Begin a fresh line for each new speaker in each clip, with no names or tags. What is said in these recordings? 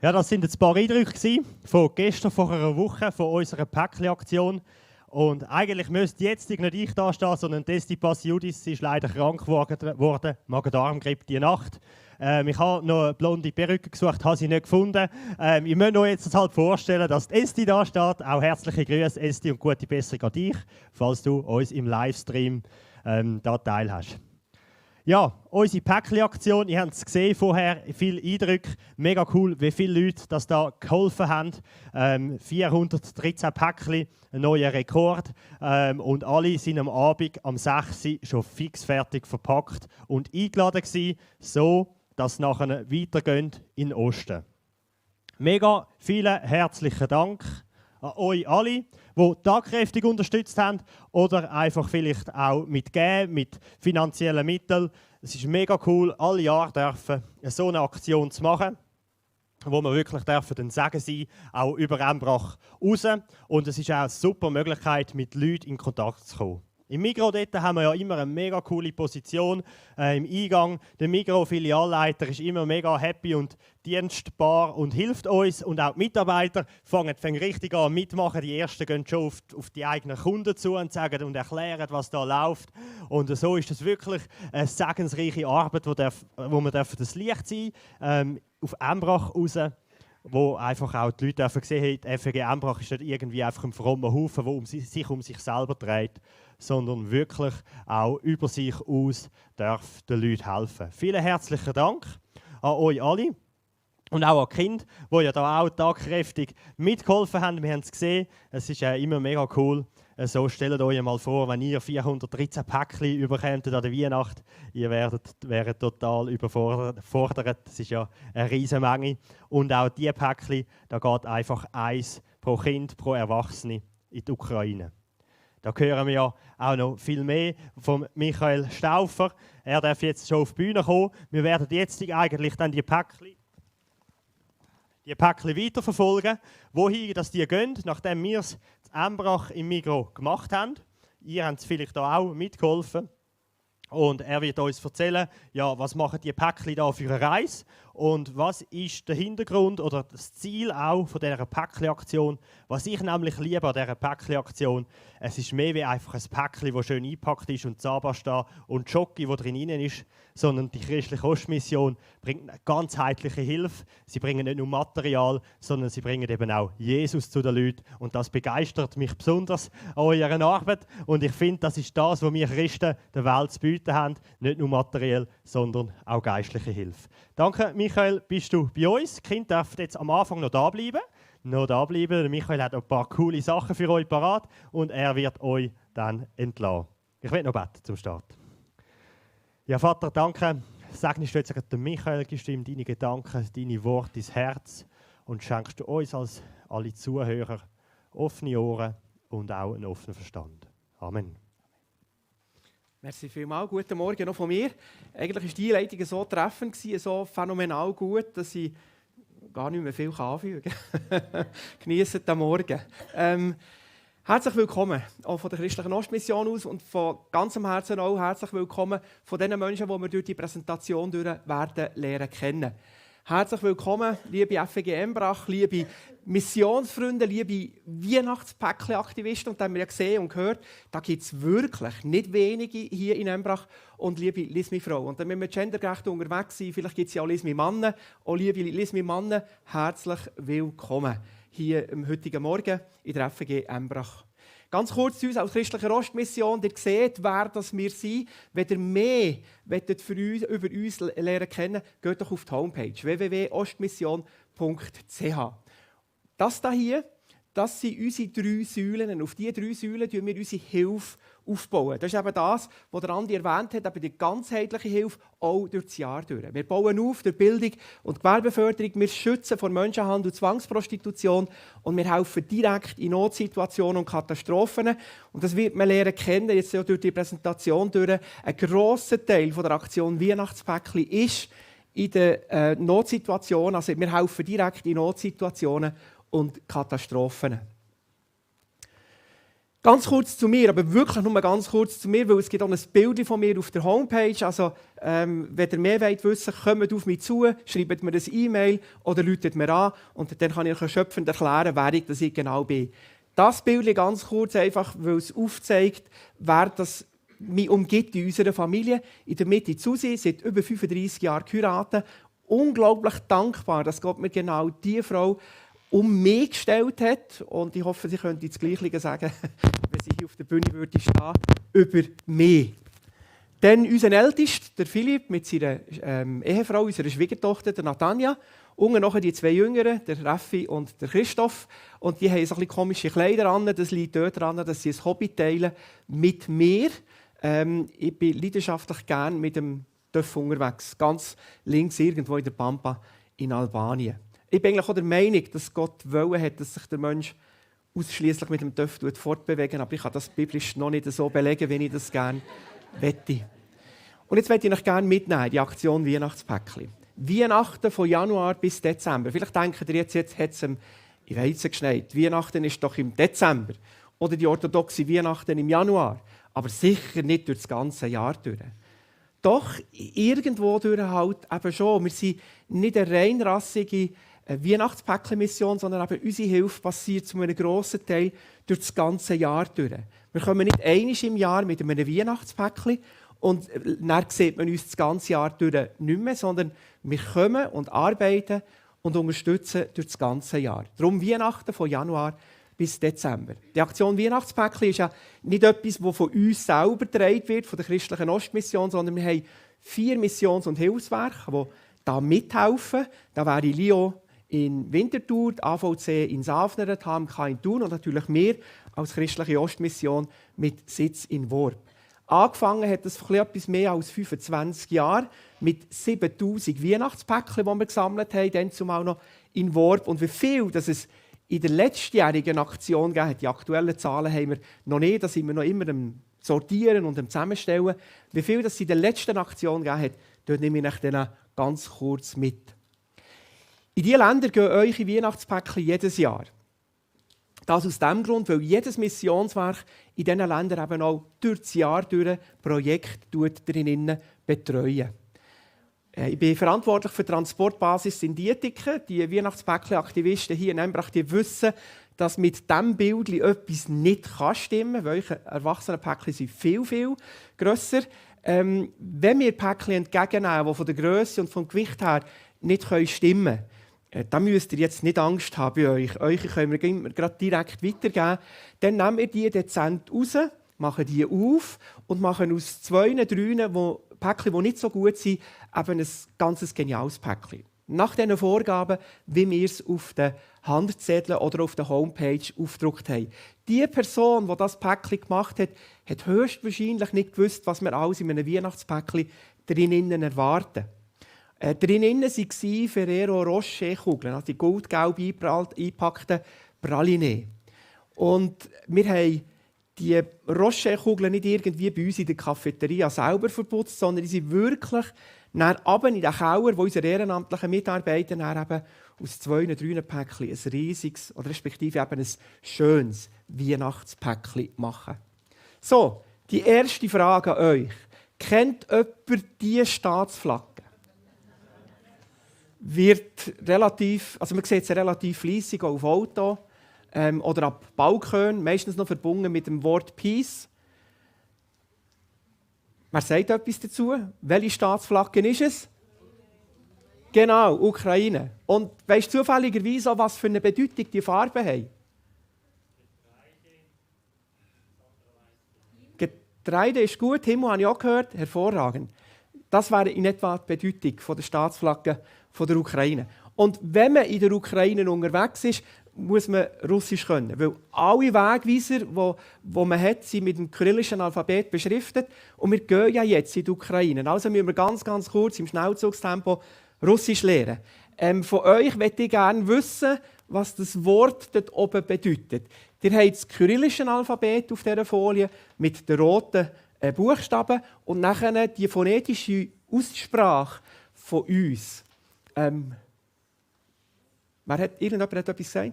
Ja, das sind jetzt ein paar Eindrücke von gestern, vor einer Woche, von unserer Päckli-Aktion. Und eigentlich müsste jetzt nicht ich da stehen, sondern Desti Passiudis. Sie ist leider krank geworden, Magen-Darm-Grippe die Nacht. Ich habe noch eine blonde Perücke gesucht, habe sie nicht gefunden. Ich möchte euch jetzt halt vorstellen, dass Esti da steht. Auch herzliche Grüße, Esti, und gute Besserung an dich, falls du uns im Livestream da teil hast. Ja, unsere Päckli-Aktion, ihr habt es gesehen vorher, viele Eindrücke, mega cool, wie viele Leute das da geholfen haben. 413 Päckli, ein neuer Rekord. Und alle sind am Abend, am 6. Uhr schon fix fertig verpackt und eingeladen gewesen, so dass es nachher weitergeht in den Osten. Mega vielen herzlichen Dank an euch alle, die tatkräftig unterstützt haben oder einfach vielleicht auch mit Geben, mit finanziellen Mitteln. Es ist mega cool, alle Jahre dürfen so eine Aktion zu machen, wo wir wirklich dürfen sagen sein, auch über Embrach raus. Und es ist auch eine super Möglichkeit, mit Leuten in Kontakt zu kommen. Im Migros dort haben wir ja immer eine mega coole Position im Eingang. Der Migros-Filialleiter ist immer mega happy und dienstbar und hilft uns. Und auch die Mitarbeiter fangen richtig an mitmachen. Die Ersten gehen schon auf die eigenen Kunden zu und sagen und erklären, was da läuft. Und so ist es wirklich eine segensreiche Arbeit, wo wir das Licht sein auf Embrach raus, wo einfach auch die Leute sehen, hey, die FG Embrach ist nicht irgendwie einfach ein frommer Haufen, der sich um sich selber dreht, sondern wirklich auch über sich aus darf den Leuten helfen. Vielen herzlichen Dank an euch alle und auch an die Kinder, die ja da auch tatkräftig mitgeholfen haben. Wir haben es gesehen, es ist immer mega cool. So stellt euch mal vor, wenn ihr 413 Päckchen überkommt an der Weihnacht, ihr wäret total überfordert. Das ist ja eine riesige Menge. Und auch diese Päckchen, da geht einfach eins pro Kind, pro Erwachsene in die Ukraine. Da hören wir ja auch noch viel mehr von Michael Stauffer. Er darf jetzt schon auf die Bühne kommen. Wir werden jetzt eigentlich dann die Päckchen weiterverfolgen, wohin dass die gehen, nachdem wir es in Embrach im Migros gemacht haben. Ihr habt es vielleicht auch mitgeholfen. Und er wird uns erzählen, ja, was machen die Päckchen da für eine Reise und was ist der Hintergrund oder das Ziel auch von dieser Päckchen-Aktion. Was ich nämlich liebe an dieser Päckchen-Aktion, es ist mehr wie einfach ein Päckchen, das schön eingepackt ist und Zahnpasta und Schoki, die drin ist, sondern die christliche Ostmission bringt eine ganzheitliche Hilfe. Sie bringen nicht nur Material, sondern sie bringen eben auch Jesus zu den Leuten. Und das begeistert mich besonders an eurer Arbeit. Und ich finde, das ist das, was wir Christen der Welt zu bieten haben. Nicht nur materiell, sondern auch geistliche Hilfe. Danke, Michael, bist du bei uns. Die Kinder dürfen jetzt am Anfang noch da bleiben. Michael hat ein paar coole Sachen für euch parat und er wird euch dann entlassen. Ich werde noch beten zum Start. Ja, Vater, danke. Segnest du jetzt den Michael, gibst du ihm deine Gedanken, deine Worte, dein Herz und schenkst du uns als alle Zuhörer offene Ohren und auch einen offenen Verstand. Amen.
Merci vielmals. Guten Morgen noch von mir. Eigentlich war die Einleitung so treffend, so phänomenal gut, dass ich gar nicht mehr viel anfügen kann. Geniessen den Morgen. Herzlich willkommen auch von der christlichen Ostmission aus und von ganzem Herzen auch herzlich willkommen von den Menschen, die wir durch die Präsentation werden lernen kennen. Herzlich willkommen, liebe FG Embrach, liebe Missionsfreunde, liebe Weihnachtspäckchen-Aktivisten. Und da haben wir ja gesehen und gehört, da gibt es wirklich nicht wenige hier in Embrach. Und liebe Lismi-Frau. Und dann müssen wir gendergerecht unterwegs sein. Vielleicht gibt es ja auch Lismi-Mannen. Auch liebe Lismi-Mannen, herzlich willkommen hier am heutigen Morgen in der FG Embrach. Ganz kurz zu uns als christliche Ostmission. Ihr seht, wer das wir sind. Wenn ihr mehr über uns lernen kennen, geht doch auf die Homepage www.ostmission.ch. Das hier, das sind unsere 3 Säulen. Auf diese 3 Säulen bauen wir unsere Hilfe aufbauen. Das ist eben das, was der Andi erwähnt hat, aber die ganzheitliche Hilfe auch durch das Jahr durch. Wir bauen auf durch Bildung und Gewerbeförderung, wir schützen vor Menschenhandel und Zwangsprostitution und wir helfen direkt in Notsituationen und Katastrophen. Und das wird man lernen kennen, jetzt auch durch die Präsentation durch. Ein grosser Teil der Aktion Weihnachtspäckli ist in den Notsituationen, also wir helfen direkt in Notsituationen und Katastrophen. Ganz kurz zu mir, aber wirklich nur ganz kurz zu mir, weil es gibt auch ein Bild von mir auf der Homepage. Also, wenn ihr mehr wissen wollt, kommt auf mich zu, schreibt mir ein E-Mail oder ruft mir an und dann kann ich euch erschöpfend erklären, wer ich genau bin. Das Bild ganz kurz, einfach, weil es aufzeigt, wer das mich umgibt in unserer Familie. In der Mitte Susi, seit über 35 Jahren geheiratet. Unglaublich dankbar, dass Gott mir genau diese Frau um mich gestellt hat. Und ich hoffe, sie könnte das Gleiche sagen, wenn sie hier auf der Bühne würde stehen, über mich. Dann unser Ältester, der Philipp, mit seiner Ehefrau, unserer Schwiegertochter, der Natanja. Unten noch die 2 Jüngeren, der Raffi und der Christoph. Und die haben so ein bisschen komische Kleider an. Das liegt dort daran, dass sie ein Hobby teilen mit mir. Ich bin leidenschaftlich gerne mit dem Töff unterwegs. Ganz links irgendwo in der Pampa in Albanien. Ich bin eigentlich auch der Meinung, dass Gott wollen hat, dass sich der Mensch ausschließlich mit dem Töff fortbewegen. Aber ich kann das biblisch noch nicht so belegen, wie ich das gerne wette. Und jetzt möchte ich euch gerne mitnehmen, die Aktion Weihnachtspäckli. Weihnachten von Januar bis Dezember. Vielleicht denkt ihr jetzt hat es in Weizen geschneit. Weihnachten ist doch im Dezember. Oder die orthodoxe Weihnachten im Januar. Aber sicher nicht durch das ganze Jahr durch. Doch irgendwo durch halt eben schon. Wir sind nicht eine reinrassige Weihnachtspäckli-Mission, sondern eben unsere Hilfe passiert zu einem grossen Teil durch das ganze Jahr durch. Wir kommen nicht einmal im Jahr mit einem Weihnachtspäckli und dann sieht man uns das ganze Jahr durch nicht mehr, sondern wir kommen und arbeiten und unterstützen durch das ganze Jahr. Darum Weihnachten von Januar bis Dezember. Die Aktion Weihnachtspäckli ist ja nicht etwas, das von uns selber getragen wird, von der christlichen Ostmission, sondern wir haben 4 Missions- und Hilfswerke, die da mithelfen. Da wäre Lio in Winterthur, die AVC in Safnern, die HMK in Thun und natürlich wir als christliche Ostmission mit Sitz in Worb. Angefangen hat es vor etwas mehr als 25 Jahren mit 7000 Weihnachtspäckchen, die wir gesammelt haben, dann zumal noch in Worb. Und wie viel dass es in der letztjährigen Aktion gegeben hat, die aktuellen Zahlen haben wir noch nicht, da sind wir noch immer am Sortieren und am Zusammenstellen. Wie viel das in der letzten Aktion gegeben hat, dort nehme ich euch dann ganz kurz mit. In diese Länder gehen eure Weihnachtspäckchen jedes Jahr. Das aus dem Grund, weil jedes Missionswerk in diesen Ländern eben auch durch das Jahr durch Projekte drinnen betreuen. Ich bin verantwortlich für die Transportbasis in Dietiken. Die Weihnachtspäckchen-Aktivisten hier in Embrach wissen, dass mit diesem Bild etwas nicht stimmen kann, weil Erwachsenenpäckchen sind viel, viel grösser. Wenn wir Päckchen entgegennehmen, die von der Grösse und vom Gewicht her nicht stimmen können, da müsst ihr jetzt nicht Angst haben bei euch. Euch können wir gerade direkt weitergeben. Dann nehmen wir die dezent raus, machen die auf und machen aus 2, 3 Päckchen, die nicht so gut sind, eben ein ganz geniales Päckchen. Nach diesen Vorgaben, wie wir es auf den Handzetteln oder auf der Homepage aufgedruckt haben. Die Person, die das Päckchen gemacht hat, hat höchstwahrscheinlich nicht gewusst, was wir alles in einem Weihnachtspäckchen drinnen erwarten. Drinnen waren Ferrero Rocher-Kugeln, also die goldgelb eingepackten Praline. Und wir haben die Rocher-Kugeln nicht irgendwie bei uns in der Cafeteria selber verputzt, sondern die sind wirklich runter in den Keller, wo unsere ehrenamtlichen Mitarbeiter eben aus 2, 3 Päckchen ein riesiges oder respektive eben ein schönes Weihnachtspäckchen machen. So, die erste Frage an euch. Kennt jemand diese Staatsflagge? Wird relativ, also man sieht es relativ fleissig auf Auto oder ab Balkon, meistens noch verbunden mit dem Wort Peace. Wer sagt etwas dazu? Welche Staatsflagge ist es? Genau, Ukraine. Und weißt du zufälligerweise auch, was für eine Bedeutung die Farben haben? Die Reide ist gut, Himmel habe ich auch gehört, hervorragend. Das wäre in etwa die Bedeutung der Staatsflagge der Ukraine. Und wenn man in der Ukraine unterwegs ist, muss man Russisch können. Weil alle Wegweiser, die man hat, sind mit dem kyrillischen Alphabet beschriftet. Und wir gehen ja jetzt in die Ukraine. Also müssen wir ganz, ganz kurz im Schnellzugstempo Russisch lernen. Von euch möchte ich gerne wissen, was das Wort dort oben bedeutet. Ihr habt das kyrillische Alphabet auf dieser Folie mit den roten Buchstaben und nachher die phonetische Aussprache von uns. Irgendjemand hat etwas gesagt?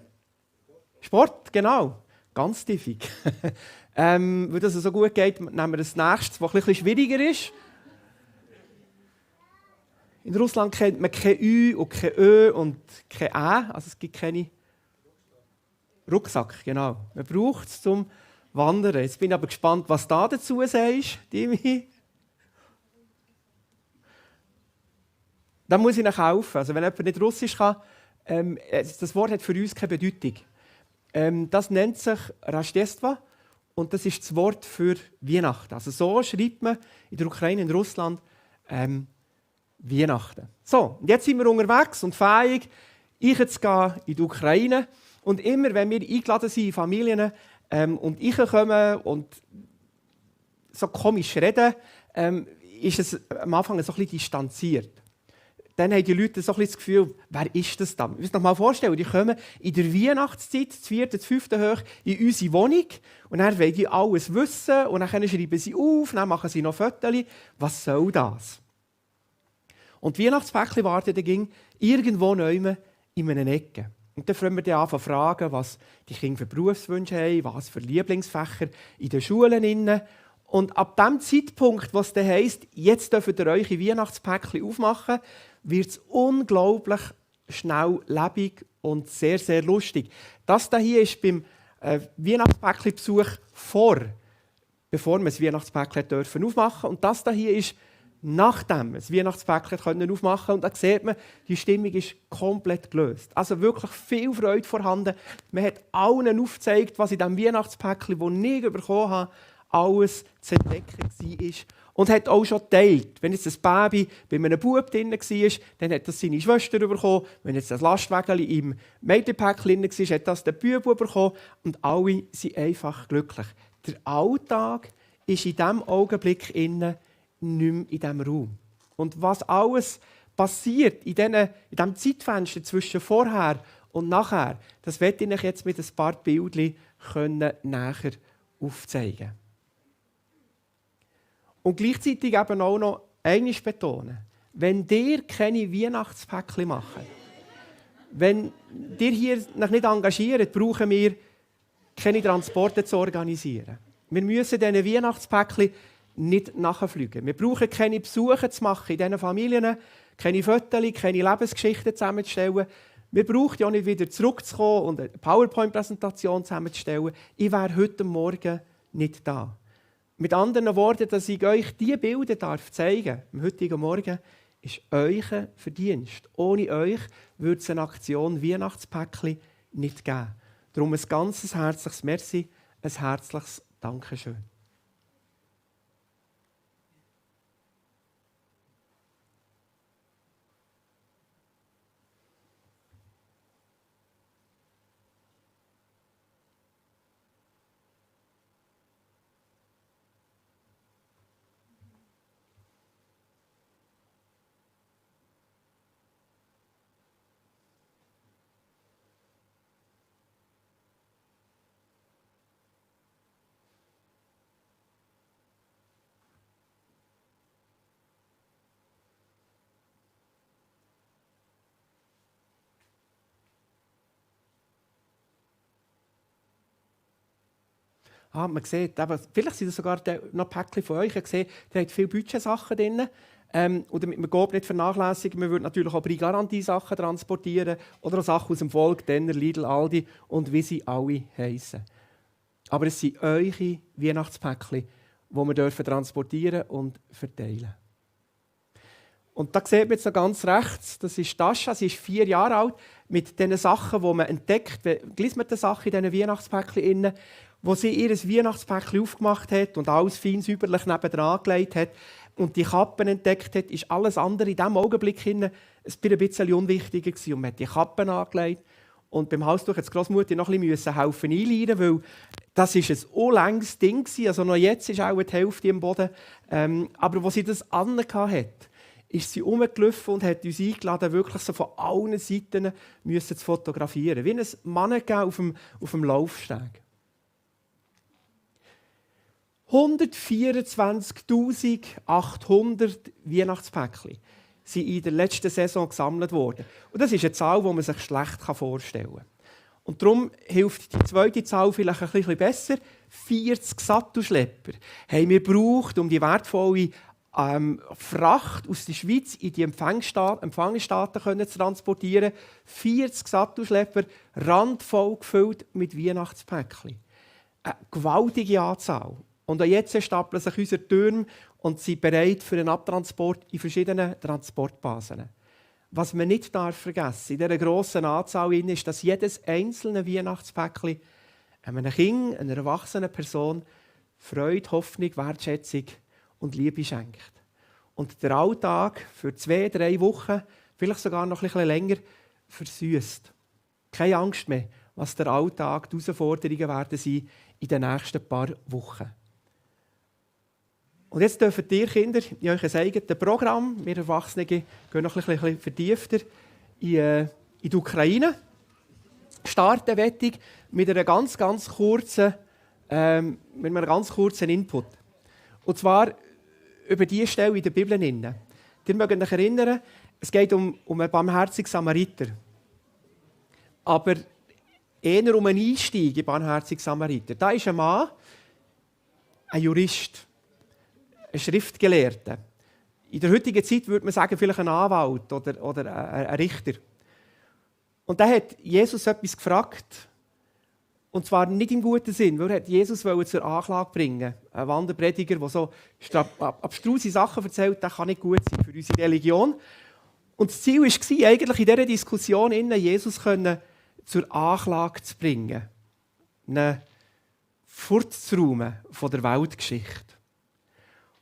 Sport, genau. Ganz tiefig. Weil das so gut geht, nehmen wir das nächste, was ein bisschen schwieriger ist. In Russland kennt man kein Ü und kein Ö und kein Ä. Also es gibt keine Rucksack, genau. Man braucht es zum Wandern. Jetzt bin ich aber gespannt, was da dazu sagst, Dimi. Da muss ich noch kaufen. Also wenn jemand nicht Russisch kann, das Wort hat für uns keine Bedeutung. Das nennt sich Rождество und das ist das Wort für Weihnachten. Also so schreibt man in der Ukraine, in Russland Weihnachten. So, und jetzt sind wir unterwegs und fähig, einzugehen in die Ukraine. Und immer, wenn wir eingeladen sind in Familien und kommen und so komisch reden, ist es am Anfang so ein bisschen distanziert. Dann haben die Leute so ein bisschen das Gefühl, wer ist das da? Wir müssen uns mal vorstellen, die kommen in der Weihnachtszeit, das 4., das 5. hoch, in unsere Wohnung und dann wollen die alles wissen und dann schreiben sie auf, dann machen sie noch Fotos. Was soll das? Und die Weihnachtspäckchen warten dann irgendwo neu in einer Ecke. Und dann fangen wir an zu fragen, was die Kinder für Berufswünsche haben, was für Lieblingsfächer in den Schulen sind. Und ab dem Zeitpunkt, was dann heisst, jetzt dürft ihr eure Weihnachtspäckchen aufmachen, wird es unglaublich schnell lebendig und sehr, sehr lustig. Das hier ist beim Weihnachtspäckchen-Besuch bevor wir das Weihnachtspäckchen dürfen aufmachen. Und das hier ist nachdem wir das Weihnachtspäckchen aufmachen können. Und da sieht man, die Stimmung ist komplett gelöst. Also wirklich viel Freude vorhanden. Man hat allen aufgezeigt, was in diesem Weihnachtspäckchen, das ich bekommen habe, alles zu entdecken war. Und hat auch schon geteilt. Wenn jetzt ein Baby bei einem Bub drin war, dann hat das seine Schwester bekommen. Wenn jetzt ein Lastwagen im Mädchenpäckchen war, hat das der Bub bekommen. Und alle sind einfach glücklich. Der Alltag ist in diesem Augenblick nicht mehr in diesem Raum. Und was alles passiert in diesem Zeitfenster zwischen vorher und nachher, das werde ich euch jetzt mit ein paar Bildchen näher aufzeigen. Und gleichzeitig eben auch noch eines betonen. Wenn ihr keine Weihnachtspäckchen macht, wenn ihr hier noch nicht engagiert, brauchen wir keine Transporte zu organisieren. Wir müssen diesen Weihnachtspäckchen nicht nachfliegen. Wir brauchen keine Besuche zu machen in diesen Familien, keine Fotos, keine Lebensgeschichten zusammenzustellen. Wir brauchen ja nicht wieder zurückzukommen und eine PowerPoint-Präsentation zusammenzustellen. Ich wäre heute Morgen nicht da. Mit anderen Worten, dass ich euch diese Bilder zeigen darf, am heutigen Morgen, ist euer Verdienst. Ohne euch würde es eine Aktion Weihnachtspäckchen nicht geben. Darum ein ganz herzliches Merci, ein herzliches Dankeschön. Man sieht, vielleicht sind das sogar noch Päckchen von euch. Ihr seht, ihr habt viele Budgetsachen drin. Und damit wir GoP nicht vernachlässigen, wir würden natürlich auch Garantie-Sachen transportieren oder auch Sachen aus dem Volk, Denner, Lidl, Aldi und wie sie alle heissen. Aber es sind eure Weihnachtspäckchen, die wir transportieren und verteilen dürfen. Und da sieht man jetzt noch ganz rechts, das ist Tascha, sie ist 4 Jahre alt, mit den Sachen, die man entdeckt, liest man die Sachen in diesen Weihnachtspäckchen. wo sie ihr Weihnachtspäckchen aufgemacht hat und alles fein säuberlich nebendran gelegt hat und die Kappen entdeckt hat, ist alles andere in diesem Augenblick ein bisschen unwichtiger gewesen. Und man hat die Kappen angelegt. Und beim Halstuch hat die Grossmutter noch ein bisschen helfen einleihen, weil das ist ein unlänges Ding war. Also noch jetzt ist auch die Hälfte im Boden. Aber als sie das hatte, ist sie rumgelaufen und hat uns eingeladen, wirklich so von allen Seiten zu fotografieren. Wie ein Mannequin auf dem Laufsteg. 124.800 Weihnachtspäckchen sind in der letzten Saison gesammelt worden. Und das ist eine Zahl, die man sich schlecht vorstellen kann. Und darum hilft die zweite Zahl vielleicht ein bisschen besser. 40 Sattelschlepper haben wir gebraucht, um die wertvolle Fracht aus der Schweiz in die Empfangsstaaten zu transportieren. 40 Sattelschlepper, randvoll gefüllt mit Weihnachtspäckchen. Eine gewaltige Anzahl. Und auch jetzt stapeln sich unsere Türme und sind bereit für einen Abtransport in verschiedenen Transportbasen. Was man nicht vergessen darf in dieser grossen Anzahl ist, dass jedes einzelne Weihnachtspäckchen einem Kind, einer erwachsenen Person Freude, Hoffnung, Wertschätzung und Liebe schenkt. Und der Alltag für 2-3 Wochen, vielleicht sogar noch ein bisschen länger, versüßt. Keine Angst mehr, was der Alltag, die Herausforderungen werden sein in den nächsten paar Wochen. Und jetzt dürft ihr Kinder in euer eigenes Programm, wir Erwachsene gehen noch ein bisschen vertiefter in die Ukraine, starten wettig mit einem ganz kurzen Input. Und zwar über diese Stelle in der Bibel. Ihr mögt euch erinnern, es geht um einen barmherzigen Samariter. Aber eher um einen Einstieg in den barmherzigen Samariter. Da ist ein Mann, ein Jurist, ein Schriftgelehrter. In der heutigen Zeit würde man sagen, vielleicht ein Anwalt oder ein Richter. Und da hat Jesus etwas gefragt. Und zwar nicht im guten Sinn, weil er Jesus zur Anklage bringen. Ein Wanderprediger, der so abstruse Sachen erzählt, das kann nicht gut sein für unsere Religion. Und das Ziel war eigentlich in dieser Diskussion, Jesus zur Anklage zu bringen. Ihn fortzuräumen von der Weltgeschichte.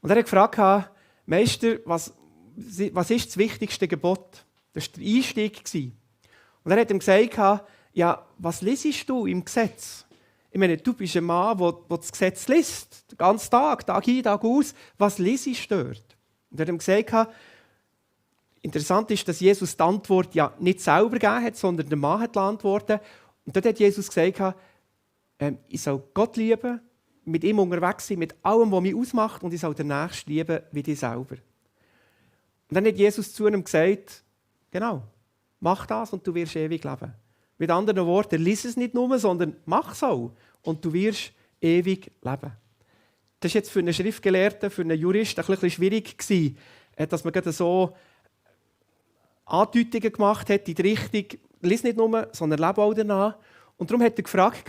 Und er hat gefragt, Meister, was ist das wichtigste Gebot? Das war der Einstieg. Und er hat ihm gesagt, ja, was liest du im Gesetz? Ich meine, du bist ein Mann, der das Gesetz liest, den ganzen Tag ein, Tag aus. Was liest du dort? Und er hat ihm gesagt, interessant ist, dass Jesus die Antwort ja nicht selber gegeben hat, sondern der Mann hat die Antwort. Und dort hat Jesus gesagt, ich soll Gott lieben, mit ihm unterwegs sein, mit allem, was mich ausmacht, und ich soll den Nächsten lieben wie dich selber. Und dann hat Jesus zu ihm gesagt, genau, mach das und du wirst ewig leben. Mit anderen Worten, lies es nicht nur, sondern mach es auch und du wirst ewig leben. Das war jetzt für einen Schriftgelehrten, für einen Jurist ein bisschen schwierig gewesen, dass man gerade so Andeutungen gemacht hat in die Richtung, lies nicht nur, sondern lebe auch danach. Und darum hat er gefragt,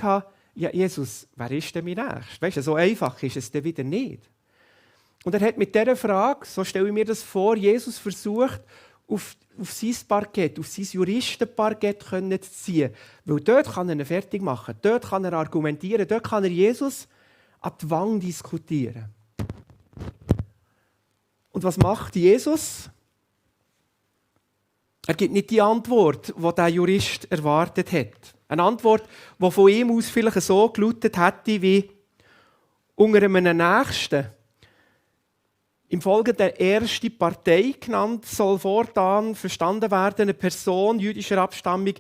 ja, Jesus, wer ist denn mein Nächster? Weißt du, so einfach ist es dann wieder nicht. Und er hat mit dieser Frage, so stelle ich mir das vor, Jesus versucht, auf sein Parkett, auf sein Juristenparkett zu ziehen. Weil dort kann er ihn fertig machen, dort kann er argumentieren, dort kann er Jesus an die Wange diskutieren. Und was macht Jesus? Er gibt nicht die Antwort, die der Jurist erwartet hat. Eine Antwort, die von ihm aus vielleicht so gelautet hätte wie unter einem Nächsten. Im Folge der erste Partei genannt, soll fortan verstanden werden eine Person jüdischer Abstammung,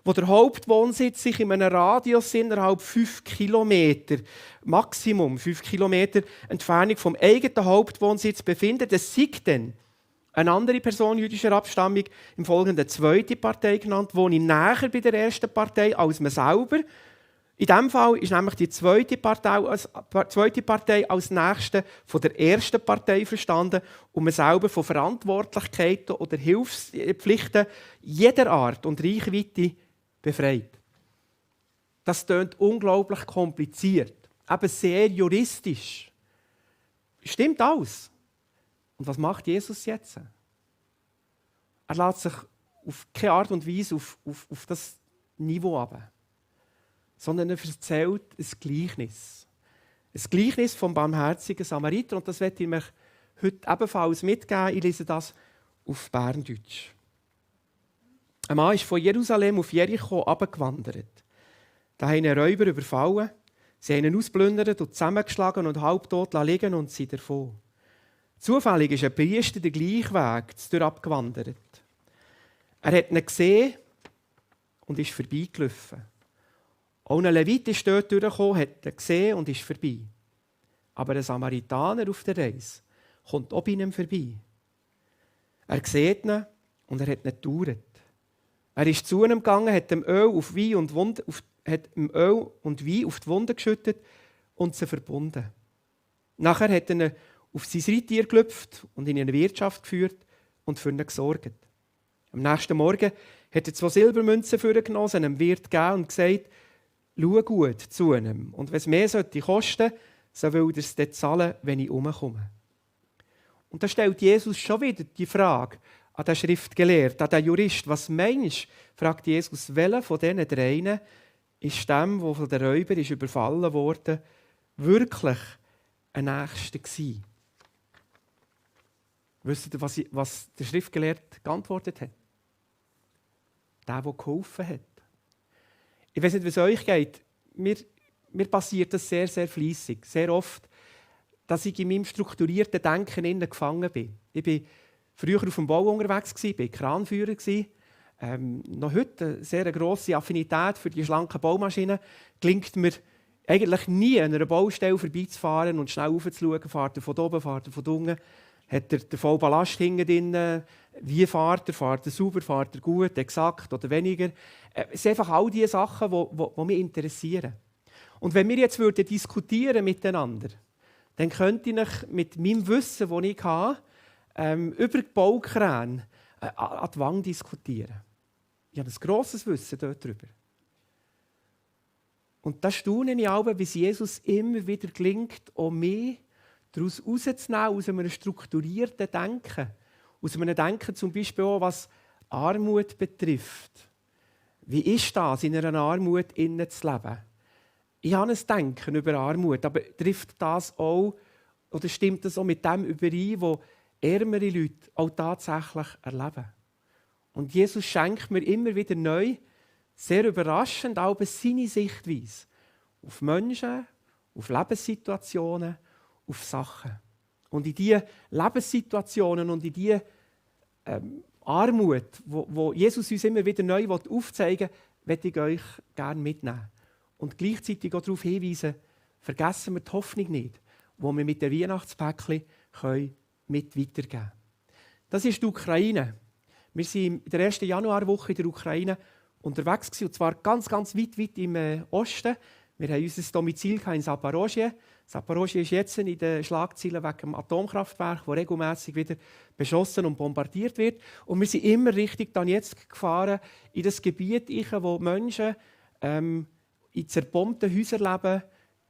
wo der Hauptwohnsitz sich in einem Radius innerhalb 5 Kilometer, Maximum 5 Kilometer Entfernung vom eigenen Hauptwohnsitz befindet. Es sei denn eine andere Person jüdischer Abstammung, im Folgenden zweite Partei genannt, wohne näher bei der ersten Partei als man selber. In diesem Fall ist nämlich die zweite Partei als Nächste von der ersten Partei verstanden und man selber von Verantwortlichkeiten oder Hilfspflichten jeder Art und Reichweite befreit. Das klingt unglaublich kompliziert, eben sehr juristisch. Stimmt alles. Und was macht Jesus jetzt? Er lässt sich auf keine Art und Weise auf das Niveau ab, sondern er erzählt ein Gleichnis. Ein Gleichnis vom barmherzigen Samariter. Und das werde ich mir heute ebenfalls mitgeben. Ich lese das auf Berndeutsch. Ein Mann ist von Jerusalem auf Jericho abgewandert. Da haben ihn Räuber überfallen, sie haben ihn ausgeplündert und zusammengeschlagen und halbtot liegen und sind davon. Zufällig ist ein Priester den gleichen Weg abgewandert. Er hat ihn gesehen und ist vorbeigelaufen. Auch ein Levit ist dort durchgekommen, hat ihn gesehen und ist vorbei. Aber ein Samaritaner auf der Reise kommt auch bei ihm vorbei. Er sieht ihn und er hat ihn gedauert. Er ist zu ihm gegangen, hat ihm Öl und Wein auf die Wunde geschüttet und sie verbunden. Nachher hat er ihn auf sein Reittier gelüpft und in eine Wirtschaft geführt und für ihn gesorgt. Am nächsten Morgen hat er 2 Silbermünzen vorgenommen, sie einem Wirt gegeben und gesagt, schau gut zu ihm. Und wenn es mehr kosten sollte, so will er es dann zahlen, wenn ich herumkomme. Und da stellt Jesus schon wieder die Frage an den Schriftgelehrten, an den Jurist. Was meinst du, fragt Jesus, welcher von diesen 3 ist dem, der von den Räubern überfallen wurde, wirklich ein Nächster gewesen? Wisst ihr, was der Schriftgelehrte geantwortet hat? Der geholfen hat. Ich weiß nicht, wie es euch geht. Mir passiert das sehr, sehr fleissig. Sehr oft, dass ich in meinem strukturierten Denken gefangen bin. Ich war früher auf dem Bau unterwegs, war Kranführer. Noch heute eine sehr grosse Affinität für die schlanken Baumaschinen. Gelingt mir eigentlich nie, an einer Baustelle vorbeizufahren und schnell raufzuschauen, fährt er von oben, fährt er von unten. Hat er den vollen Ballast hinten drin? Wie fährt er? Fährt er sauber? Fährt er gut? Exakt oder weniger? Es sind einfach all diese Sachen, die mich interessieren. Und wenn wir jetzt diskutieren miteinander, dann könnte ich mit meinem Wissen, das ich habe, über die Baukräne an die Wange diskutieren. Ich habe ein grosses Wissen darüber. Und da staune ich auch, wie es Jesus immer wieder gelingt, auch mich daraus herauszunehmen, aus einem strukturierten Denken. Aus einem Denken zum Beispiel auch, was Armut betrifft. Wie ist das, in einer Armut innen zu leben? Ich habe ein Denken über Armut, aber trifft das auch, oder stimmt das auch mit dem überein, was ärmere Leute auch tatsächlich erleben? Und Jesus schenkt mir immer wieder neu, sehr überraschend, auch seine Sichtweise auf Menschen, auf Lebenssituationen, auf Sachen. Und in diese Lebenssituationen und in diese Armut, wo Jesus uns immer wieder neu aufzeigen will, möchte ich euch gerne mitnehmen. Und gleichzeitig auch darauf hinweisen, vergessen wir die Hoffnung nicht, die wir mit den Weihnachtspäckchen mit weitergeben können. Das ist die Ukraine. Wir waren in der ersten Januarwoche in der Ukraine unterwegs, und zwar ganz, ganz weit im Osten. Wir haben unser Domizil in Zaporozhye. Zaporozhye ist jetzt in den Schlagzeilen wegen dem Atomkraftwerk, das regelmässig wieder beschossen und bombardiert wird. Und wir sind immer Richtung Donezk gefahren, in das Gebiet, wo Menschen in zerbombten Häusern leben,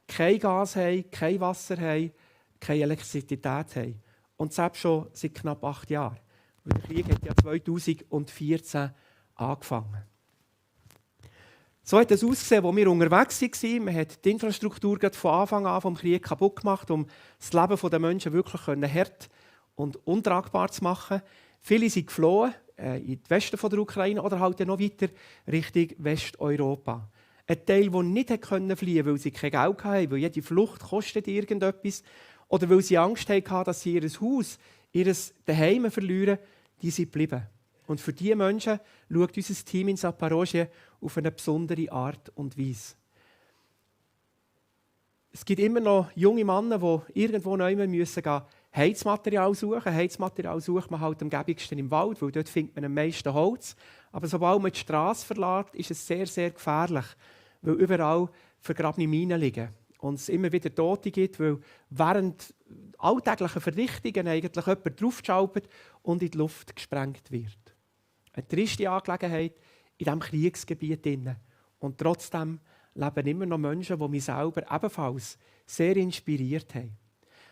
kein Gas haben, kein Wasser haben, keine Elektrizität haben. Und selbst schon seit knapp 8 Jahren. Der Krieg hat ja 2014 angefangen. So hat es ausgesehen, als wir unterwegs waren. Man hat die Infrastruktur von Anfang an vom Krieg kaputt gemacht, um das Leben der Menschen wirklich hart und untragbar zu machen. Viele sind geflohen in den Westen der Ukraine oder halt noch weiter Richtung Westeuropa. Ein Teil, der nicht fliehen konnte, weil sie kein Geld hatten, weil jede Flucht kostet irgendetwas, oder weil sie Angst hatten, dass sie ihr Haus, ihr Zuhause verlieren, die sind geblieben. Und für diese Menschen schaut unser Team in Zaporozhye auf eine besondere Art und Weise. Es gibt immer noch junge Männer, die irgendwo neu Heizmaterial suchen. Heizmaterial sucht man halt am gäbigsten im Wald, weil dort findet man am meisten Holz. Aber sobald man die Straße verlässt, ist es sehr, sehr gefährlich, weil überall vergrabene Minen liegen. Und es immer wieder Tote gibt, weil während alltäglichen Verrichtungen eigentlich jemand draufschaltet und in die Luft gesprengt wird. Eine triste Angelegenheit in diesem Kriegsgebiet. Und trotzdem leben immer noch Menschen, die mich selber ebenfalls sehr inspiriert haben.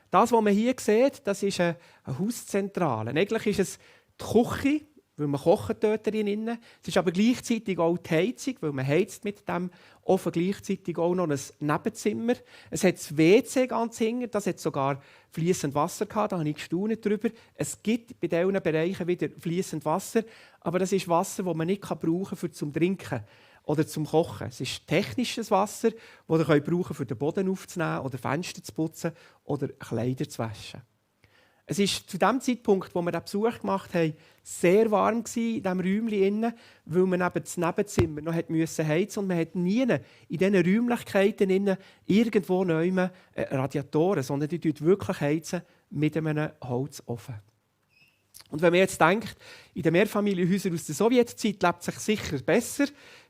Das, was man hier sieht, das ist eine Hauszentrale. Eigentlich ist es die Küche, weil man kochen dort drinnen. Es ist aber gleichzeitig auch die Heizung, weil man heizt mit dem Ofen gleichzeitig auch noch ein Nebenzimmer. Es hat das WC ganz hinten, das hat sogar fließend Wasser gehabt, da habe ich gestaunt darüber. Es gibt bei diesen Bereichen wieder fließend Wasser, aber das ist Wasser, das man nicht brauchen kann zum Trinken oder zum Kochen. Es ist technisches Wasser, das ihr brauchen könnt, um den Boden aufzunehmen oder Fenster zu putzen oder Kleider zu waschen. Es war zu dem Zeitpunkt, wo wir den Besuch gemacht haben, sehr warm in diesem Räumchen, weil man neben das Nebenzimmer noch heizen musste. Und man hat nie in diesen Räumlichkeiten irgendwo Radiatoren, sondern die heizen wirklich heizen mit einem Holzofen. Und wenn man jetzt denkt, in den Mehrfamilienhäusern aus der Sowjetzeit lebt sich sicher besser,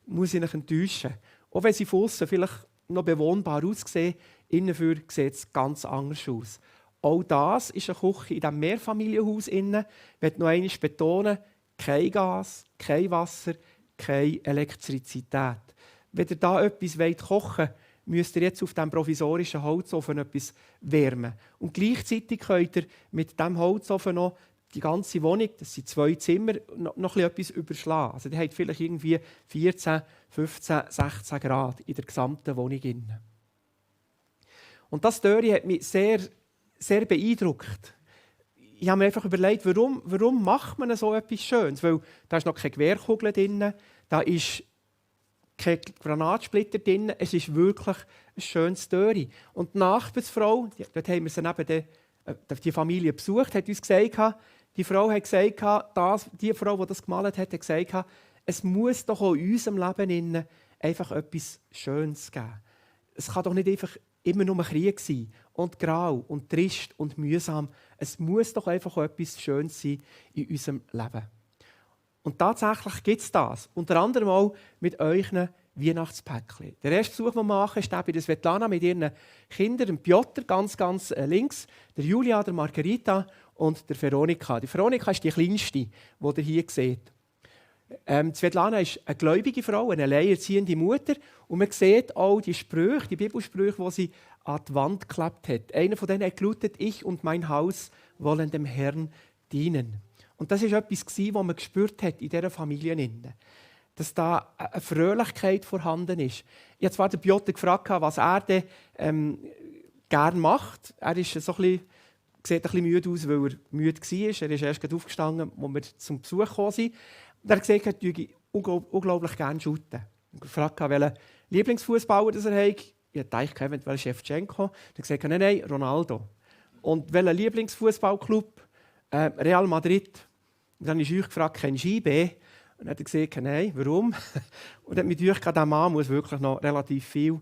muss ich mich enttäuschen. Auch wenn sie von aussen vielleicht noch bewohnbar aussehen, innen sieht es ganz anders aus. Auch das ist eine Küche in diesem Mehrfamilienhaus. Ich möchte noch einmal betonen, kein Gas, kein Wasser, keine Elektrizität. Wenn ihr da etwas kochen wollt, müsst ihr jetzt auf diesem provisorischen Holzofen etwas wärmen. Und gleichzeitig könnt ihr mit diesem Holzofen noch die ganze Wohnung, das sind 2 Zimmer, noch etwas überschlagen. Also ihr habt vielleicht irgendwie 14, 15, 16 Grad in der gesamten Wohnung. Und das Dörri hat mich sehr beeindruckt. Ich habe mir einfach überlegt, warum macht man so etwas Schönes? Weil da ist noch keine Gewehrkugel drin, da ist kein Granatsplitter drin. Es ist wirklich ein schönes Dörri. Und die Nachbarsfrau, dort haben wir sie neben die Familie besucht, hat uns gesagt, die Frau hat gesagt, die Frau, die das gemalt hat gesagt, es muss doch auch in unserem Leben einfach etwas Schönes geben. Es kann doch nicht einfach immer nur Krieg sein und grau und trist und mühsam. Es muss doch einfach auch etwas Schönes sein in unserem Leben. Und tatsächlich gibt es das. Unter anderem auch mit euren Weihnachtspäckchen. Der erste Besuch, den wir machen, ist der bei der Svetlana mit ihren Kindern, dem Piotr, ganz links, der Julia, der Margarita und der Veronika. Die Veronika ist die kleinste, die ihr hier seht. Svetlana ist eine gläubige Frau, eine alleinerziehende Mutter. Und man sieht auch die Sprüche, die Bibelsprüche, die sie an die Wand geklebt hat. Einer von denen hat gelautet: Ich und mein Haus wollen dem Herrn dienen. Und das war etwas, was man gespürt hat in dieser Familie. Dass da eine Fröhlichkeit vorhanden ist. Ich habe zwar den Piotr gefragt, was er denn, gerne macht. Er ist so sieht ein bisschen müde aus, weil er müde war. Er ist erst aufgestanden, als wir zum Besuch gekommen sind. Und er hat gesagt, er würde unglaublich gerne shooten. Ich habe gefragt, welchen Lieblingsfußballer er hat. Ich dachte, eventuell Shevchenko. Er hat gesagt, nein, Ronaldo. Und welchen Lieblingsfußballclub? Real Madrid. Und dann habe ich gefragt, kennst du IB? Und dann hat er gesagt, nein, warum? Und dann hat mich gedacht, dieser Mann muss wirklich noch relativ viel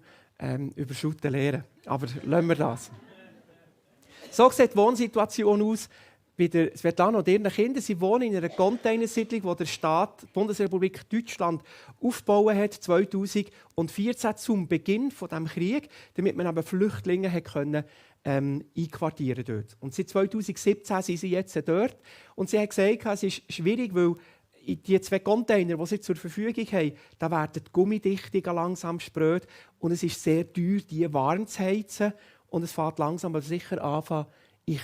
über Shooten lernen. Aber lassen wir das. So sieht die Wohnsituation aus bei der Svetlana und ihren Kindern. Sie wohnen in einer Containersiedlung, die der Staat, die Bundesrepublik Deutschland, aufgebaut hat, 2014 zum Beginn dieses Krieges, damit man aber Flüchtlinge einquartieren dort. Und seit 2017 sind sie jetzt dort. Und sie hat gesagt, es ist schwierig, weil die 2 Container, die sie zur Verfügung haben, da werden die Gummidichtungen langsam spröd und es ist sehr teuer, die warm zu heizen. Und es fängt langsam aber sicher an zu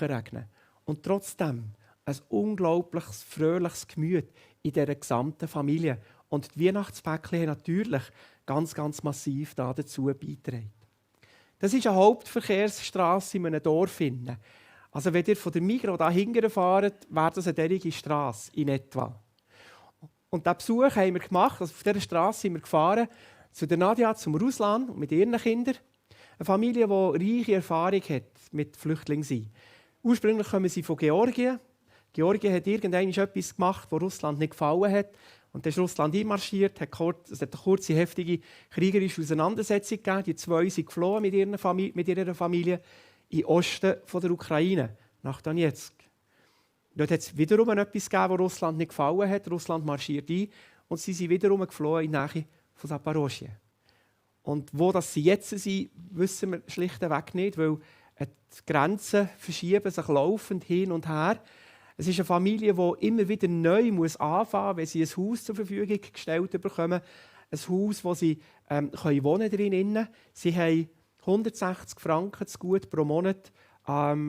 regnen. Und trotzdem ein unglaubliches, fröhliches Gemüt in dieser gesamten Familie. Und die Weihnachtspäckchen haben natürlich ganz massiv dazu beigetragen. Das ist eine Hauptverkehrsstrasse in einem Dorf. Also wenn ihr von der Migros hier hinten fahrt, wäre das eine derige Strasse in etwa. Und diesen Besuch haben wir gemacht. Also auf dieser Strasse sind wir gefahren zu der Nadja, zum Ruslan mit ihren Kindern. Eine Familie, die reiche Erfahrung hat mit Flüchtlingen. Ursprünglich kommen sie von Georgien. Georgien hat irgendwann etwas gemacht, das Russland nicht gefallen hat. Und dann ist Russland einmarschiert, es hat eine kurze, heftige kriegerische Auseinandersetzung gegeben. Die 2 sind geflohen mit ihrer Familie in den Osten der Ukraine, nach Donetsk. Dort hat es wiederum etwas gegeben, das Russland nicht gefallen hat. Russland marschiert ein und sie sind wiederum geflohen in die Nähe von Zaporozhye. Und wo das sie jetzt sind, wissen wir schlichtweg nicht, weil die Grenzen verschieben sich laufend hin und her. Es ist eine Familie, die immer wieder neu anfangen muss, wenn sie ein Haus zur Verfügung gestellt bekommen. Ein Haus, wo sie wohnen können. Sie haben 160 Franken zu gut pro Monat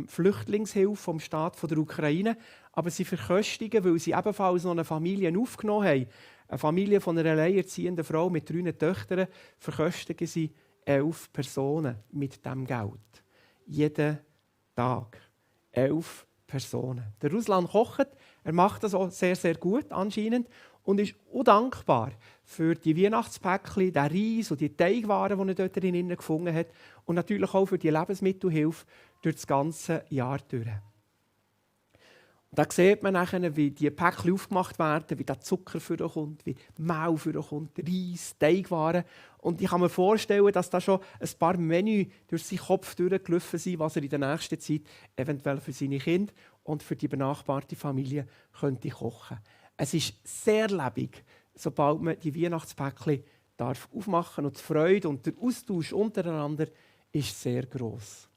Flüchtlingshilfe vom Staat der Ukraine. aber sie verköstigen, weil sie ebenfalls noch eine Familie aufgenommen haben. Eine Familie von einer alleinerziehenden Frau mit 3 Töchtern, verköstigen sie 11 Personen mit diesem Geld. Jeden Tag. 11 Personen. Der Ruslan kocht, er macht das auch sehr, sehr gut anscheinend und ist auch dankbar für die Weihnachtspäckchen, den Reis und die Teigwaren, die er dort drinnen gefunden hat und natürlich auch für die Lebensmittelhilfe durch das ganze Jahr durch. Und da sieht man nachher, wie die Päckchen aufgemacht werden, wie der Zucker vorkommt, wie Mehl vorkommt, Reis, Teigwaren. Und ich kann mir vorstellen, dass da schon ein paar Menüs durch seinen Kopf durchgelaufen sind, was er in der nächsten Zeit eventuell für seine Kinder und für die benachbarte Familie könnte kochen. Es ist sehr lebendig, sobald man die Weihnachtspäckchen aufmachen darf. Und die Freude und der Austausch untereinander ist sehr gross.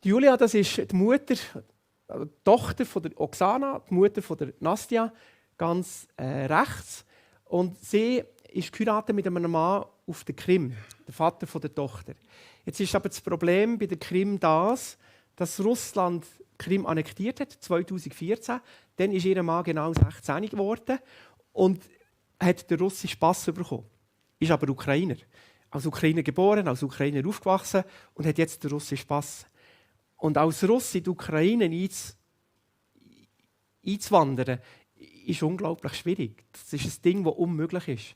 Die Julia, das ist die Mutter, die Tochter von der Oksana, die Mutter von der Nastja, ganz rechts. Und sie ist geheiratet mit einem Mann auf der Krim, der Vater von der Tochter. Jetzt ist aber das Problem bei der Krim das, dass Russland Krim annektiert hat, 2014. Dann ist ihr Mann genau 16 geworden und hat den russischen Pass bekommen. Ist aber Ukrainer. Als Ukrainer geboren, als Ukrainer aufgewachsen und hat jetzt den russischen Pass. Und als Russ in die Ukraine einzuwandern, ist unglaublich schwierig. Das ist ein Ding, das unmöglich ist.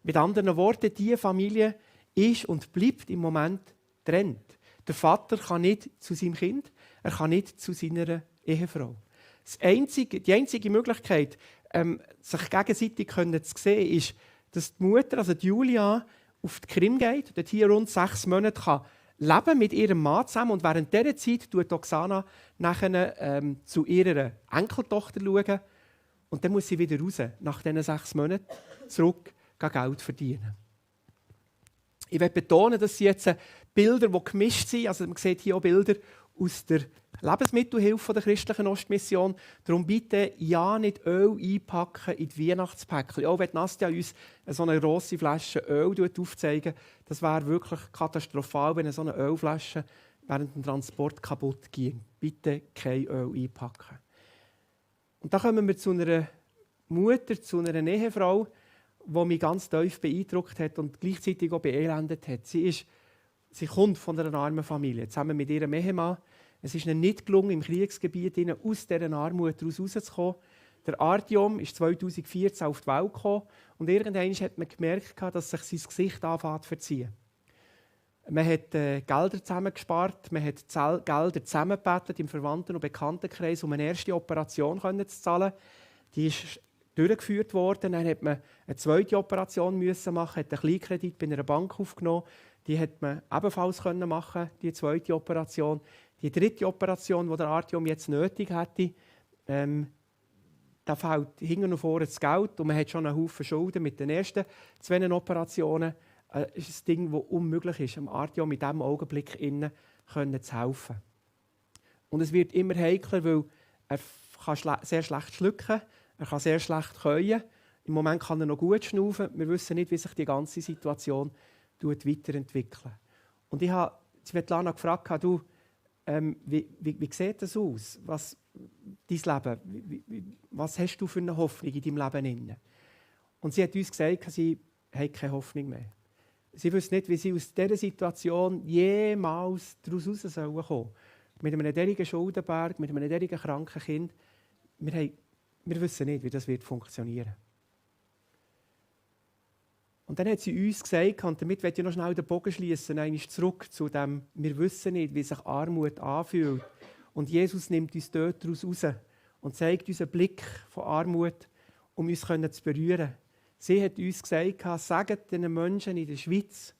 Mit anderen Worten, diese Familie ist und bleibt im Moment getrennt. Der Vater kann nicht zu seinem Kind, er kann nicht zu seiner Ehefrau. Die einzige Möglichkeit, sich gegenseitig zu sehen, ist, dass die Mutter, also die Julia, auf die Krim geht und dort hier rund 6 Monate kann leben mit ihrem Mann zusammen. Und während dieser Zeit schaut Oksana nachher, zu ihrer Enkeltochter schauen. Und dann muss sie wieder raus, nach diesen 6 Monaten, zurück Geld verdienen. Ich will betonen, dass sie jetzt Bilder, die gemischt sind, also man sieht hier auch Bilder aus der Lebensmittelhilfe der christlichen Ostmission. Darum bitte ja nicht Öl einpacken in die Weihnachtspäckchen. Auch wenn Nastja uns so eine grosse Flasche Öl aufzeigen, das wäre wirklich katastrophal, wenn eine so eine Ölflasche während dem Transport kaputt ging. Bitte kein Öl einpacken. Und da kommen wir zu einer Mutter, zu einer Ehefrau, die mich ganz tief beeindruckt hat und gleichzeitig auch beelendet hat. Sie kommt von einer armen Familie, zusammen mit ihrem Ehemann. Es ist ihnen nicht gelungen, im Kriegsgebiet aus dieser Armut rauszukommen. Der Artyom ist 2014 auf die Welt gekommen und irgendwann hat man gemerkt, dass sich sein Gesicht anfängt zu verziehen. Man hat Gelder zusammengespart, man hat Gelder zusammengebettet im Verwandten- und Bekanntenkreis, um eine erste Operation zu zahlen. Die ist durchgeführt worden. Dann musste man eine zweite Operation machen, hat einen Kleinkredit bei einer Bank aufgenommen. Die hat man ebenfalls machen, die zweite Operation. Die dritte Operation, die der Artyom jetzt nötig hätte, da fehlt hinten und vorne das Geld und man hat schon einen Haufen Schulden mit den ersten 2 Operationen. Das ist ein Ding, das unmöglich ist, dem Artyom in diesem Augenblick zu helfen. Und es wird immer heikler, weil er kann sehr schlecht schlucken, er kann sehr schlecht käuen. Im Moment kann er noch gut schnaufen. Wir wissen nicht, wie sich die ganze Situation weiterentwickelt. Und ich habe Svetlana gefragt, du, wie sieht das aus? Dein Leben? Was hast du für eine Hoffnung in deinem Leben? Und sie hat uns gesagt, sie hat keine Hoffnung mehr. Sie wissen nicht, wie sie aus dieser Situation jemals daraus raus kommen sollen. Mit einem solchen Schuldenberg, mit einem solchen kranken Kind. Wir wissen nicht, wie das funktionieren wird. Und dann hat sie uns gesagt, und damit möchte ich noch schnell den Bogen schließen, einmal zurück zu dem, wir wissen nicht, wie sich Armut anfühlt. Und Jesus nimmt uns dort daraus raus und zeigt uns einen Blick von Armut, um uns zu berühren. Sie hat uns gesagt, sagt den Menschen in der Schweiz,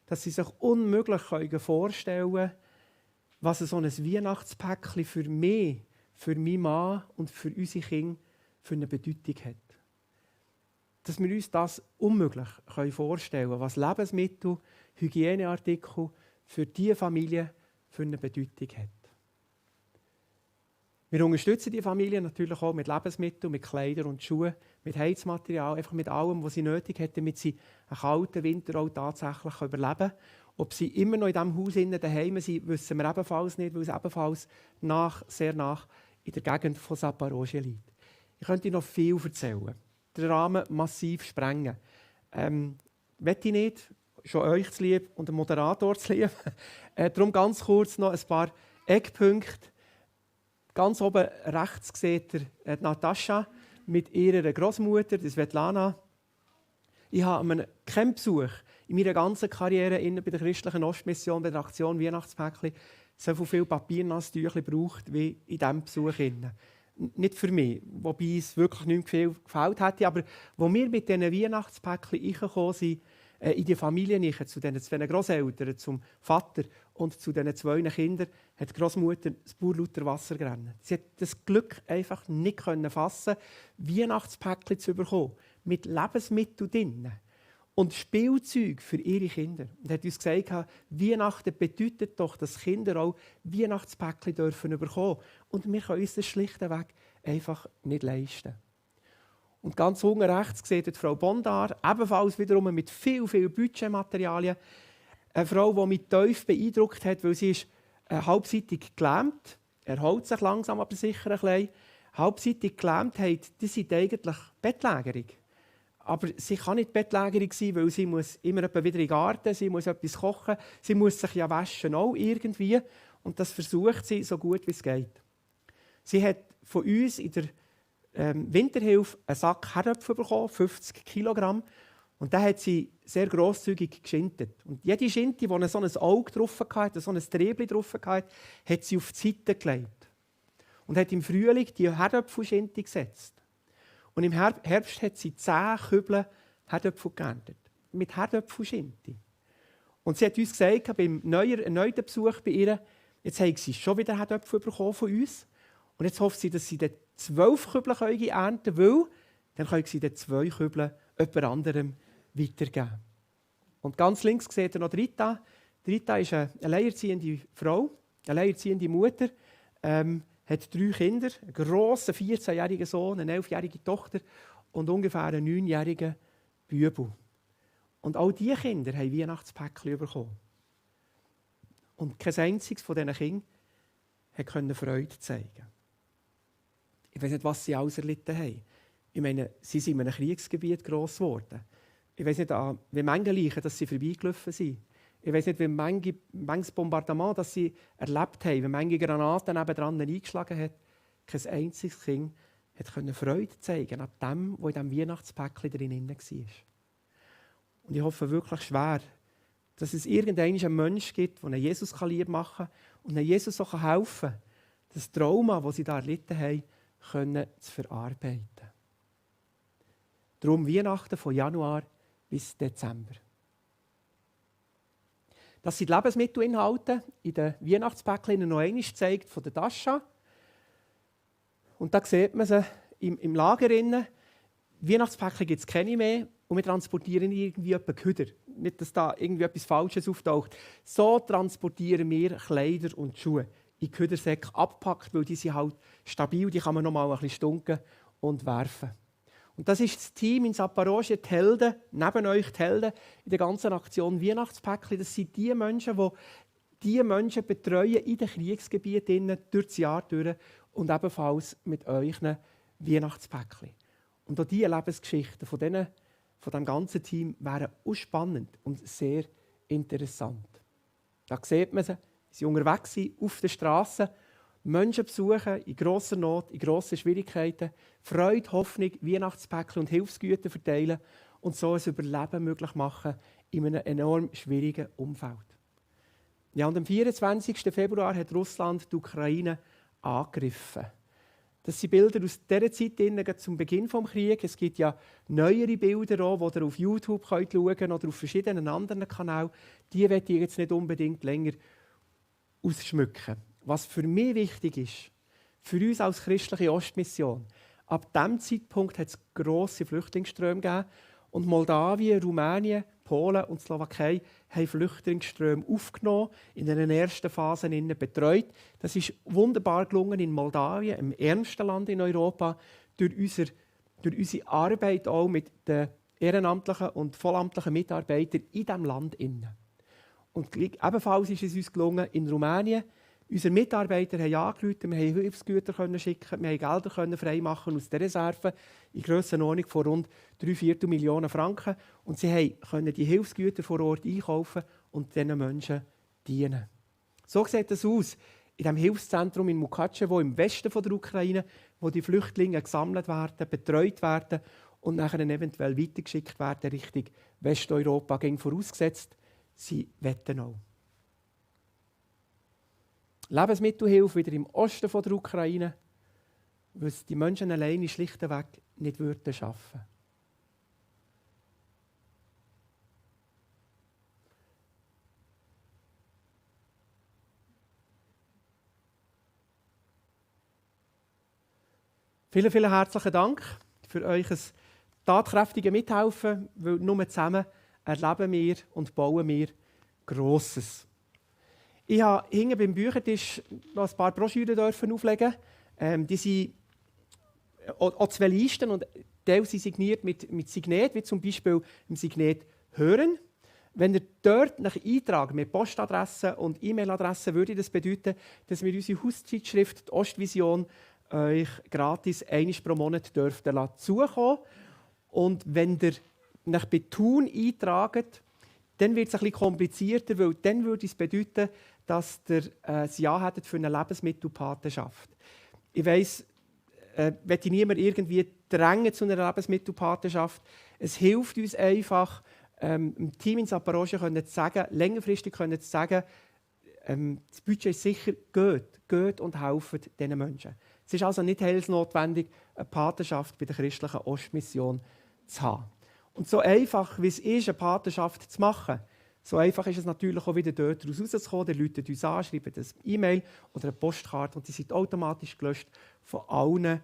dass sie sich unmöglich vorstellen können, was so ein Weihnachtspäckchen für mich, für meinen Mann und für unsere Kinder für eine Bedeutung hat. Dass wir uns das unmöglich vorstellen können, was Lebensmittel, Hygieneartikel für diese Familie für eine Bedeutung hat. Wir unterstützen die Familie natürlich auch mit Lebensmitteln, mit Kleidern und Schuhen, mit Heizmaterial, einfach mit allem, was sie nötig hat, damit sie einen kalten Winter auch tatsächlich überleben können. Ob sie immer noch in diesem Haus daheim sind, wissen wir ebenfalls nicht, weil es ebenfalls sehr nach in der Gegend von Zaporozhye liegt. Ich könnte noch viel erzählen, den Rahmen massiv sprengen. Möchte ich nicht, schon euch zu lieb und den Moderator zu lieb. Darum ganz kurz noch ein paar Eckpunkte. Ganz oben rechts seht ihr Natascha mit ihrer Großmutter, Svetlana. Ich habe keinen Besuch in meiner ganzen Karriere bei der christlichen Ostmission, bei der Aktion Weihnachtspäckchen, so viel Papiernass-Tüchli braucht wie in diesem Besuch. Nicht für mich, wobei es wirklich nicht viel gefällt hätte, aber wo wir mit diesen Weihnachtspäckchen reingekommen sind, in die Familie, zu den zwei Grosseltern, zum Vater und zu den zwei Kindern, hat die Großmutter das lauter Wasser gerannt. Sie hat das Glück einfach nicht fassen, Weihnachtspäckchen zu bekommen, mit Lebensmitteln drin und Spielzeug für ihre Kinder. Und hat uns gesagt, Weihnachten bedeutet doch, dass Kinder auch Weihnachtspäckchen dürfen bekommen. Und wir können uns das schlichtweg einfach nicht leisten. Und ganz unten rechts seht ihr Frau Bondar, ebenfalls wiederum mit viel Budgetmaterialien. Eine Frau, die mich tief beeindruckt hat, weil sie ist halbseitig gelähmt, erholt sich langsam aber sicher ein bisschen. Halbseitig gelähmt hat, die sind eigentlich bettlägerig. Aber sie kann nicht bettlägerig sein, weil sie muss immer wieder in den Garten, sie muss etwas kochen, sie muss sich ja waschen auch irgendwie. Und das versucht sie so gut wie es geht. Sie hat von uns in der Winterhilfe einen Sack Herdöpfel bekommen, 50 Kilogramm. Und den hat sie sehr grosszügig geschintet. Und jede Schinte, die so ein Auge drauf hatte, so ein Trebli drauf hatte, hat sie auf die Seite gelegt. Und hat im Frühling die Herdöpfelschinte gesetzt. Und im Herbst hat sie 10 Kübel Herdöpfel geerntet. Mit Herdöpfelschinte. Und sie hat uns gesagt, beim erneuten Besuch bei ihr, jetzt hat sie schon wieder Herdöpfel bekommen von uns. Und jetzt hofft sie, dass sie 12 Kübel ernten können, weil dann können sie 2 Kübel jemand anderem weitergeben. Und ganz links seht ihr noch Rita. Rita ist eine alleinerziehende Frau, eine alleinerziehende Mutter, hat 3 Kinder, einen grossen 14-jährigen Sohn, eine 11-jährige Tochter und ungefähr einen 9-jährigen Bübel. Und all diese Kinder haben Weihnachtspäckchen bekommen. Und kein einziges von diesen Kindern konnte Freude zeigen. Ich weiß nicht, was sie alles erlitten haben. Ich meine, sie sind in einem Kriegsgebiet gross geworden. Ich weiß nicht, wie viele Leichen dass sie vorbeigelaufen sind. Ich weiß nicht, wie manches Bombardement das sie erlebt haben, wie viele Granaten nebendran eingeschlagen hat. Kein einziges Kind konnte Freude zeigen an dem, was in diesem Weihnachtspäckchen drin war. Und ich hoffe wirklich schwer, dass es irgendeinen Menschen gibt, der einen Jesus lieb machen kann und einen Jesus auch helfen kann, das Trauma, das sie da erlitten haben, zu verarbeiten. Darum Weihnachten von Januar bis Dezember. Das sind die Lebensmittelinhalte in den Weihnachtspäckchen noch einmal gezeigt von der Tascha. Und da sieht man sie im Lager. Weihnachtspäckchen gibt es keine mehr und wir transportieren irgendwie etwa Küder. Nicht, dass da irgendwie etwas Falsches auftaucht. So transportieren wir Kleider und Schuhe in Küdersäcke abgepackt, weil die sind halt stabil, die kann man noch mal ein bisschen stunken und werfen. Und das ist das Team in Zaporozhye, die Helden, neben euch die Helden in der ganzen Aktion Weihnachtspäckchen. Das sind die Menschen, die diese Menschen betreuen in den Kriegsgebieten durch das Jahr durch und ebenfalls mit euch Weihnachtspäckchen. Und auch diese Lebensgeschichten von diesem ganzen Team wären auch spannend und sehr interessant. Da sieht man sie, sie unterwegs sind auf der Straße, Menschen besuchen in grosser Not, in grossen Schwierigkeiten, Freude, Hoffnung, Weihnachtspäckchen und Hilfsgüter verteilen und so ein Überleben möglich machen in einem enorm schwierigen Umfeld. Ja, und am 24. Februar hat Russland die Ukraine angegriffen. Das sind Bilder aus dieser Zeit zum Beginn des Krieges. Es gibt ja neuere Bilder, auch, die ihr auf YouTube schauen könnt oder auf verschiedenen anderen Kanälen. Die möchte ich jetzt nicht unbedingt länger ausschmücken. Was für mich wichtig ist, für uns als christliche Ostmission, ab diesem Zeitpunkt hat es grosse Flüchtlingsströme gegeben und Moldawien, Rumänien, Polen und Slowakei haben Flüchtlingsströme aufgenommen, in den ersten Phasen betreut. Das ist wunderbar gelungen in Moldawien, im ärmsten Land in Europa, durch unsere Arbeit auch mit den ehrenamtlichen und vollamtlichen Mitarbeitern in diesem Land. Und ebenfalls ist es uns gelungen, in Rumänien, unsere Mitarbeiter haben angerufen, wir haben Hilfsgüter schicken, wir haben Gelder freimachen aus der Reserve in Grössenordnung von rund 3/4 Millionen Franken. Und sie können die Hilfsgüter vor Ort einkaufen und diesen Menschen dienen. So sieht es aus in dem Hilfszentrum in Mukachevo im Westen der Ukraine, wo die Flüchtlinge gesammelt werden, betreut werden und nachher eventuell weitergeschickt werden Richtung Westeuropa, ging vorausgesetzt, sie wetten auch. Lebensmittelhilfe wieder im Osten der Ukraine, weil es die Menschen alleine schlichtweg nicht würden schaffen. Vielen, vielen herzlichen Dank für euch tatkräftiges Mithelfen, weil nur zusammen erleben wir und bauen wir Grosses. Ich habe hinten beim Büchertisch noch ein paar Broschüren auflegen. Die sind auch 2 Listen und Teile sind signiert mit Signet, wie zum Beispiel im Signet «Hören». Wenn ihr dort nach eintragen mit Postadresse und E-Mail-Adresse, würde das bedeuten, dass wir unsere Hauszeitschrift «Die Ostvision» euch gratis einmal pro Monat dürften zukommen. Und wenn ihr nach Betun eintragt, dann wird es ein bisschen komplizierter, weil dann würde es bedeuten, dass ihr ein Ja hättet für eine Lebensmittelpatenschaft. Ich weiss, möchte niemand irgendwie drängen zu einer Lebensmittelpatenschaft. Es hilft uns einfach, dem Team in Zaporozhye zu sagen, längerfristig zu sagen, das Budget ist sicher, geht und helft diesen Menschen. Es ist also nicht heilsnotwendig, eine Patenschaft bei der christlichen Ostmission zu haben. Und so einfach, wie es ist, eine Patenschaft zu machen, so einfach ist es natürlich auch wieder dort rauszukommen. Ihr ruft uns an, schreibt eine E-Mail oder eine Postkarte und die sind automatisch gelöscht von allen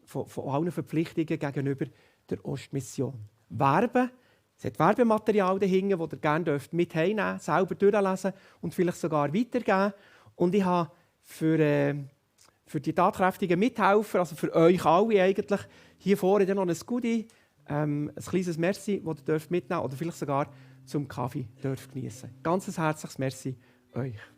Verpflichtungen gegenüber der Ostmission. Werben, es hat Werbematerial dahinter, das ihr gerne mit heimnehmen dürft, selber durchlesen und vielleicht sogar weitergeben. Und ich habe für die tatkräftigen Mithelfer, also für euch alle eigentlich, hier vorne dann noch ein Goodie, ein kleines Merci, das ihr mitnehmen dürft oder vielleicht sogar zum Kaffee geniessen dürft. Ganz ein herzliches Merci euch.